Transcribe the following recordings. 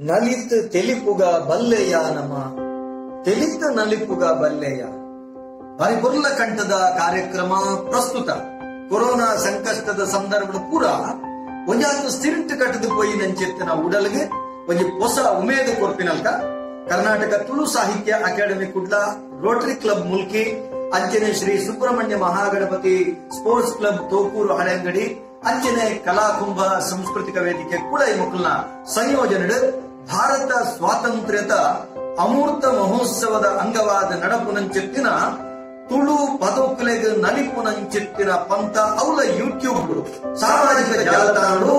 ನಲಿತ್ ತೆಲಿಪುಗ ಬಲ್ಲೆಯ ನಮ ತೆಲಿತ ನಲಿಪುಗ ಬಲ್ಲೆಯ ಬಾರಿ ಕಂಠದ ಕಾರ್ಯಕ್ರಮ ಪ್ರಸ್ತುತ ಕೊರೋನಾ ಸಂಕಷ್ಟದ ಸಂದರ್ಭದ ಪೂರ ಒಂಜಾತು ಸ್ಥಿರಂಟು ಕಟ್ಟದು ಪೋಯಿ ನಂಚೆತ್ತಿನ ಉಡಲ್ಗೆ ಒಂಜಿ ಹೊಸ ಉಮೇದು ಕೊರ್ಪಿನಲ್ಕ Karnataka Tulu Sahitya academy Kudla, rotary club Mulki, ಅಂಚನೆ ಶ್ರೀ ಸುಬ್ರಹ್ಮಣ್ಯ ಮಹಾಗಣಪತಿ ಸ್ಪೋರ್ಟ್ಸ್ ಕ್ಲಬ್ ತೋಕೂರು ಹಳೆಂಗಡಿ, ಅಂಚನೆ ಕಲಾಕುಂಭ ಸಾಂಸ್ಕೃತಿಕ ವೇದಿಕೆ ಕುಳೈ ಮುಕುಲ್ನ ಸಂಯೋಜನೆ ಭಾರತ ಸ್ವಾತಂತ್ರ್ಯದ ಅಮೂರ್ತ ಮಹೋತ್ಸವದ ಅಂಗವಾದ ನಡಪುನಂಚೆತ್ತಿನ ತುಳು ಪದೋಕ್ಲೆಗ್ ನಲಿಪುನಂಚೆತ್ತಿನ ಪಂತ ಅವಲ ಯೂಟ್ಯೂಬ್ ಸಾಮಾಜಿಕ ಜಾಲತಾಣಗಳು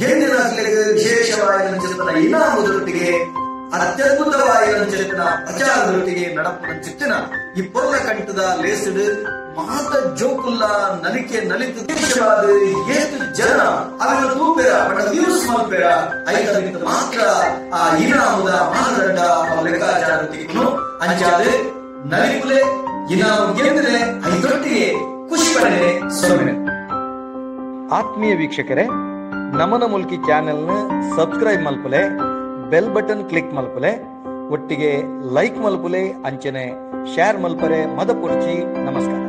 ಗೆಂದಿನಕ್ಲೆಗ್ ವಿಶೇಷವಾದ ಇನಾಮುದೊಟ್ಟಿಗೆ ಅತ್ಯದ್ಭುತವಾದ ಪ್ರಚಾರದೊಟ್ಟಿಗೆ ನಡಪುನಂಚೆತ್ತಿನ ಈ ಪೊರ್ಲ ಕಂಠದ ಲೇಸಿಡು ಮಾತ ಜೋಕುಲ್ಲ ನಲಿಕೆ ನಲಿತು ದೇಶವಾದ ಏತು ಜನ ಅವರ ತೂಪೆರ ಬಟ್ ವ್ಯೂಸ್ ಮಲ್ಪೆರ ಐತ ಮಾತ್ರ ಆ ಇನಾಮುದ ಮಾನದಂಡ ಲೆಕ್ಕಾಚಾರ ತಿಕ್ಕುನು ಅಂಚಾದ ನಲಿಪುಲೆ ಇನಾಮು ಗೆಂದರೆ ಐತೊಟ್ಟಿಗೆ ಖುಷಿ ಪಡನೆ ಸೊನ್ನೆ. ಆತ್ಮೀಯ ವೀಕ್ಷಕರೇ, ನಮನ ಮುಲ್ಕಿ ಚಾನೆಲ್ನ ಸಬ್ಸ್ಕ್ರೈಬ್ ಮಲ್ಪುಲೆ, ಬೆಲ್ ಬಟನ್ ಕ್ಲಿಕ್ ಮಲ್ಪುಲೆ, ಒಟ್ಟಿಗೆ ಲೈಕ್ ಮಲ್ಪುಲೆ, ಅಂಚನೆ ಶೇರ್ ಮಲ್ಪರೆ ಮದಪುರ್ಚಿ. ನಮಸ್ಕಾರ.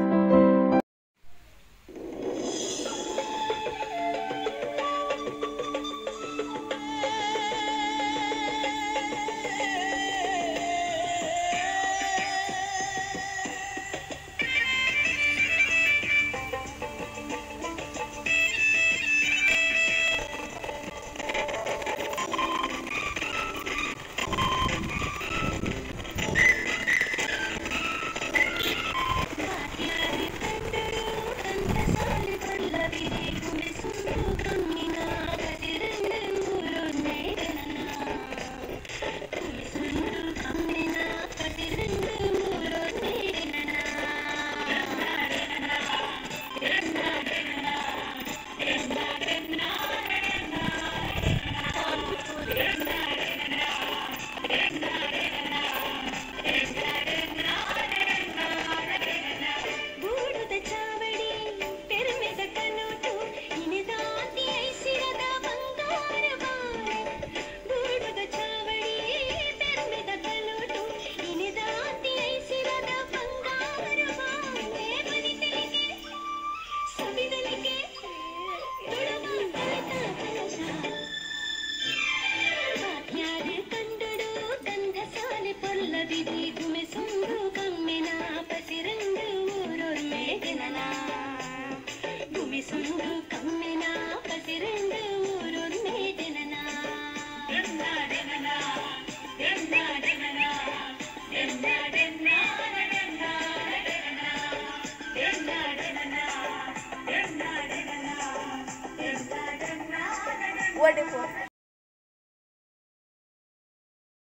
What?